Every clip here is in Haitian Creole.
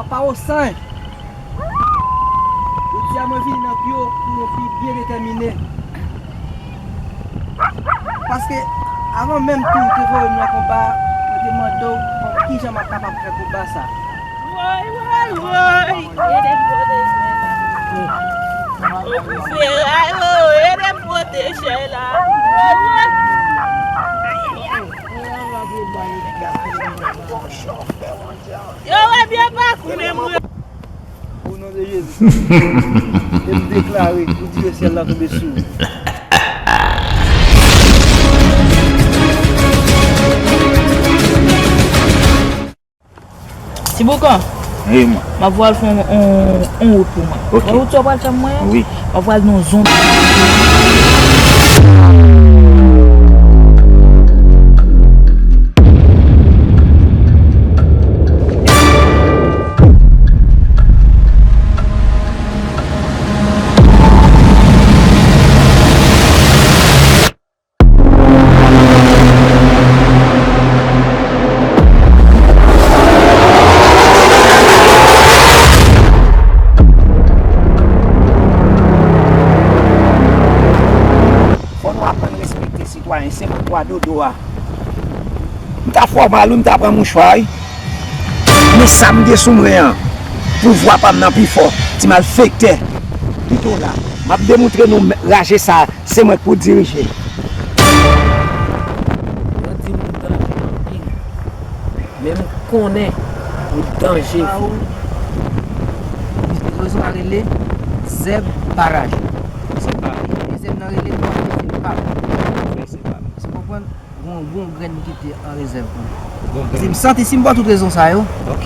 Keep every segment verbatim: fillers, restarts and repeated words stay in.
Pa osan. Jodi a mwen vini nan pi wo pou yon bi byen detèmine. Paske avan menm tou te voye m nan konba, mwen te mande w kijan m ap kapab fè konba sa. Woy, woy, woy, ede m pwoteje la. Ou feray, woy, ede m pwoteje la. Woy, woy. Yo wè byen pa konnen mwen. O non de Jezi, e m deklare pou dife syèl la tonbe sou ou. Ti Boukan, wi, mwen, m ap voye al fè yon, yon, yon wout pou mwen. Ok. Wè wout sa w pral fè mwen an? Wi. M ap voye al nan yon zòn. Fò nou aprann respekte sitwayen, se mwen kwa dodo a. M ta fè w mal wi, m ta pran mouchwa wi. Men sa m gen sou mwen an, pouvwa pa m nan pi fò. Ti malfektè. Kite w la. M ap demontre nou raje sa, se mwen k pou dirije. Yo di moun danje anpil. Men m konnen ou danje. Rezon a rele zèb baraj. Zèb baraj. E zèb nan rele twa fèy se pal. Twa fèy se pal. Ou konprann? Gon, gon grenn ki te an rezèv pou ou. Gon grenn. Si m santi, si m ba w tout rezon sa yo. Ok.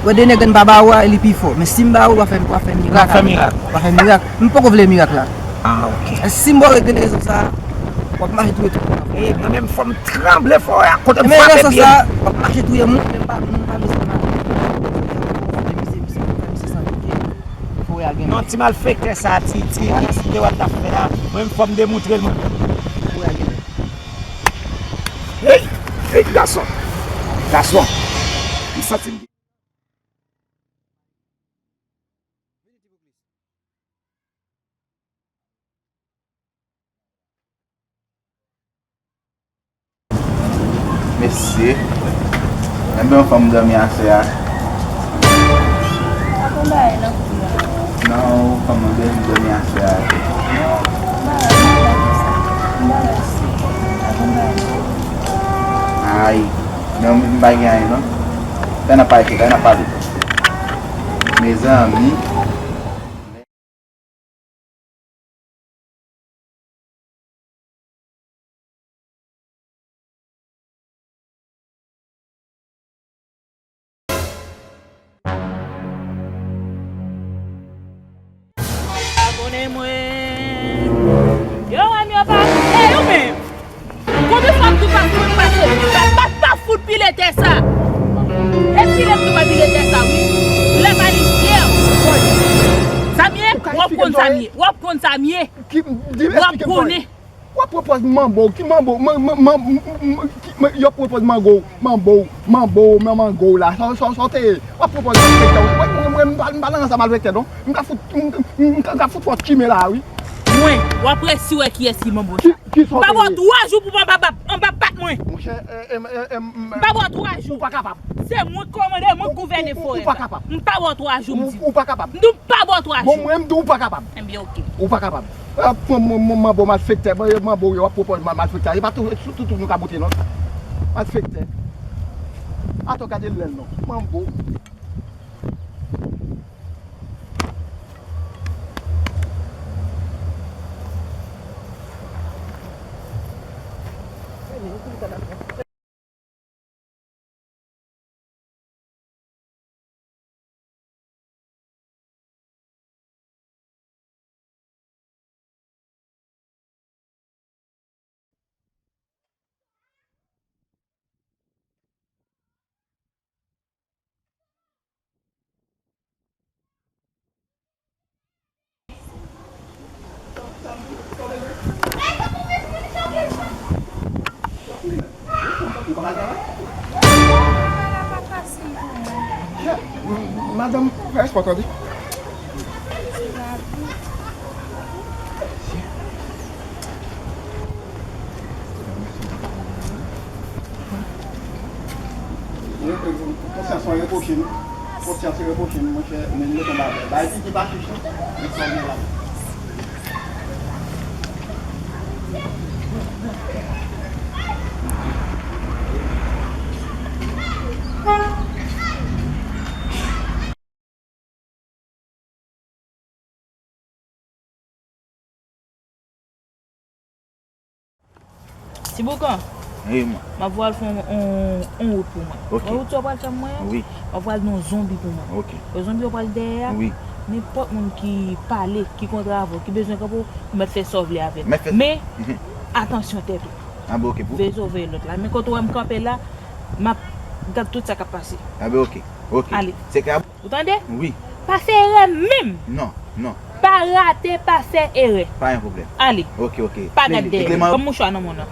Wè de nèg n pa ba ou a, li pi fò. Men si m ba ou, w a fè, w a fè mirak. W a fè mirak. W a fè mirak. M poko vle mirak la. Ah, ok. E si m ba w grenn rezon sa, w ap mache touye tout moun. E, mwen menm fò m tranble fò a, kote m frape pye m. W ap mache touye moun, men m pa, m pa bezwen mal. Fò w a gen. Non, ti malfektè sa, ti, ti, ti, te wè l t ap fè a. Mwen menm fò m demontre l, mwen. Fò w a gen. Hey! Hey, gason! Gason! M santi m Mesye. Enben, yon fanm dòmi aswè a. Pa konn bagay non. Non, yon fanm dòmi, dòmi aswè a. Bagay, bagay konsa. Bagay si. Pa konn bagay non. Ay. Men m pa gen anyen non. Fè n ap pale, fè n ap pale. Mezanmi. Abòne mwen. Yo wè m yo pa. E yo menm. Konbyen fwa m di w pa fout pase, pa, pa, pa fout pile tè sa? E pile m di w pa pile tè sa, wi. Lè pa li fyè. Sa m ye? W ap konn sa m ye. W ap konn sa m ye. W ap konnen. W ap pran pòz manbo, ki manbo, man, man, man, m, m, m, ki, man, y ap pran pòz mango, manbo, manbo, man, mango la, sa, sa, sa w te ye? W ap pran pòz malfektè, mwen, mwen, mwen, m pa, m pa nan rans a malfektè, non. M ka fout, m, m, m, m ka fout fò tchime la, wi. Mwen, w ap resi wè kiyès ki manbo sa. Ki, ki sa w te ye? M pa ba w twa jou pou w anba, anba, anba pat mwen. Monchè, e, e, e, e, m, m pa ba w twa jou. Ou pa kapab. Se mwen k kòmande, mwen k gouvène forè. Ou, ou, ou pa kapab. M pa ba w twa jou, m di. Ou, ou pa kapab. M di w m pa ba w twa jou. Bon, mwen, m di w ou pa kapab. Enben, oke. Ou pa kapab. Ah, pran m, m, m, manbo malfektè, mwen, manbo yo ap pran pòz mal, malfektè. E pa tou, tou, tou, tou nou ka boute, non. Malfektè. Atò gade lèl, non. Manbo. Madanm, fè espò tande. Konsyans mwen repwoche m. Konsyans repwoche m, monchè, men m mete yon bagay. Bay pitit pa chich non. Men sa gen la. Ti Boukan, wi, man, m ap voye al fè yon, yon, yon wout pou mwen. Ok. Wè wout sa w pral fè pou mwen an? Wi. M ap voye al nan yon zonbi pou mwen. Ok. Wè zonbi yo pral dèyè a? Wi. Nenpòt moun ki pale, ki kontre avè w, ki bezwen kanpe w, ou mèt fè sa w vle avè l. Mèt fè. Men, mhm, atansyon tèt ou. Ah, ben, ok, pou... Veye sa w veye lòt la. Men kote w wè m kanpe la, m ap gad tout sa k ap pase. Ah, ben, ok, ok. Ale. Se ka... Ou tande? Wi. Pa fè erè menm. Non, non. Pa rate, pa fè erè. Pa gen pwoblèm. Ale. Ok, ok. Pa gad dèyè. Ban m mouchwa nan men w nan.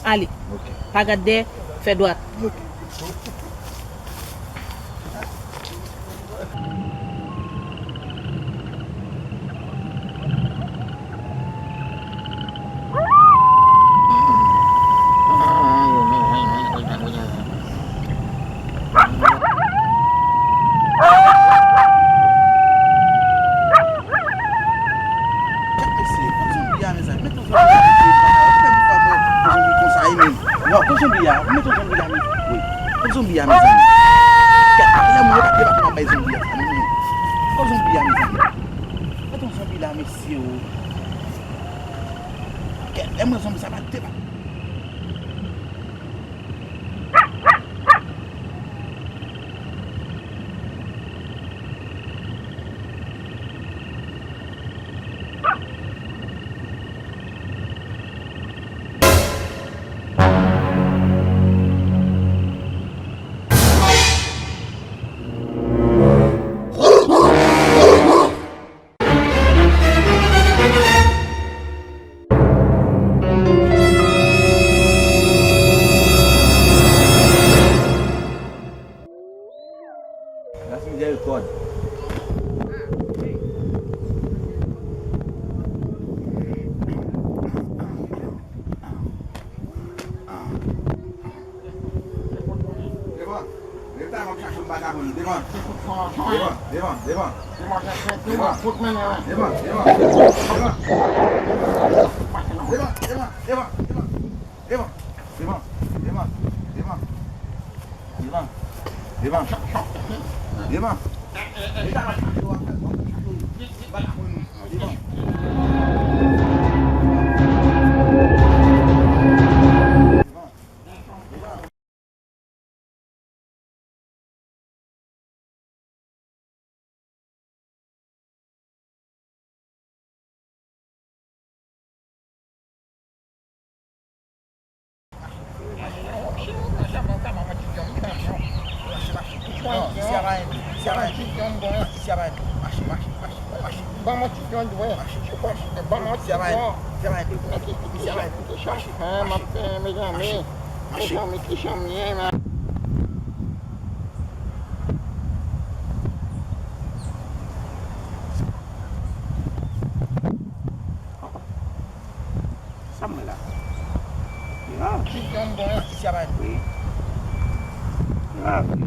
Ale. Ok. Pa gad dèyè, fè dwat. Ok. Gad mesye, kot zonbi a, mezanmi? Mete yon zonbi a, mesye, papa, ou fè m fè mwen yon zonbi konsa, e menm. Waw, kot zonbi a, mete yon zonbi la, mesye. Wi. Kot zonbi a, mezanmi? Gad, lè mwen yo pa te pa bay zonbi a, sa, non, men. Kot zonbi a, mezanmi? Mete yon zonbi la, mesye, o. Gad, lè mwen zonbi sa pa te pa. Gras Mizèrikòd. Devan. Devan, devan, devan. Devan, devan, devan. Devan, devan, devan. Devan, devan, devan. Devan, devan, devan. Devan, devan, devan, devan. Devan, devan, devan. Devan, devan, devan. Devan. Ban mwen ti yon dwèt. Ban mwen ti yon. Mezanmi, mezanmi, ki chanm ye, men. Sa m wè la? Grav. Wi. Grav, wi.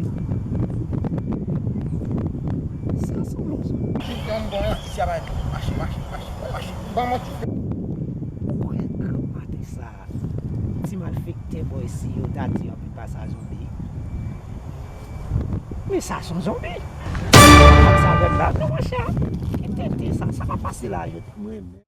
Sa se yon lòt zòn. Ou kwè gran maten sa a, ti malfektè bò isi yo ta di anpil pa sa zonbi? Men sa se yon zonbi. Sa vèb la, non, monchè. Ki tenten sa, sa pa pase la, yo. Mwen menm.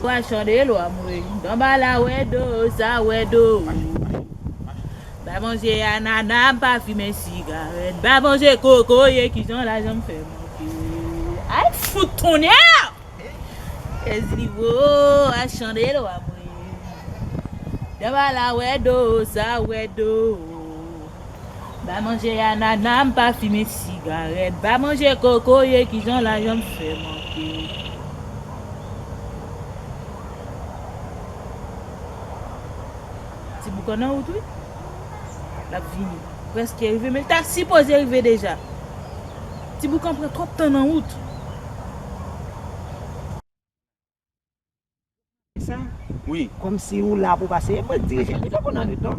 Wa chandelo a mwen. Danba la wè do, sa wè do. M pa manje anana, m pa fimen sigarèt. M pa manje kokoye, kijan lajan m fè manke. Ay fout tonnè! Ezlivo a chandelo a mwen. Danba la wè do, sa wè do. M pa manje anana, m pa fimen sigarèt. M pa manje kokoye, kijan lajan m fè manke. Ti Boukan nan wout wi. L ap vini. Prèske rive, men l ta sipoze rive deja. Ti Boukan pran twòp tan nan wout. Sa? Wi. Kòmsi ou la pou pase. E mwen k dirije. Li poko nan lit non.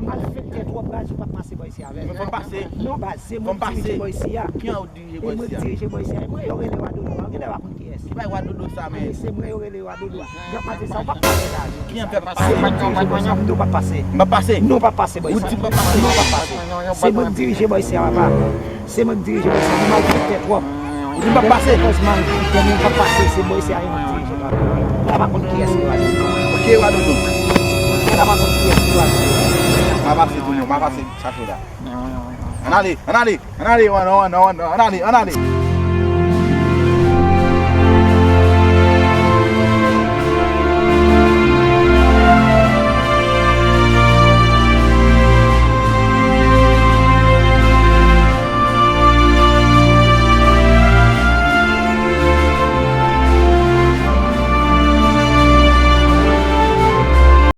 Malfektè twòp baz ou p ap pase bò isi avè l. Fò m pase. Non baz, se mwen k dirije bò isi a. Ki an dirije bò isi a? E mwen k dirije bò isi a. E mwen yo rele Wa Dodo a. Ou genlè pa konn kiyès. Ki bay Wa Dodo sa men? Se mwen yo rele Wa Dodo a. Granpati sa ou p ap pase la. Ki an fè pase? Se mwen k dirije bò isi a. M di w p ap pase. M p ap pase? Non, w p ap pase bò isi a. Ou di m p ap pase? Non, w p ap pase. Se mwen k dirije bò isi a papa. Se mwen k dirije bò isi a. Ou malfektè twòp. Ou di m p ap pase? Koz malfektè men w p ap pase. Se bò isi a yo dirije la. Ou la pa konn kiyès ki Wa Dodo. Ok, Wa Dodo. Ou la pa konn kiyès ki Wa Dodo. M a pase tou non, m a pase chache la. Ann ale, ann ale, ann ale, ann ale, ann ale.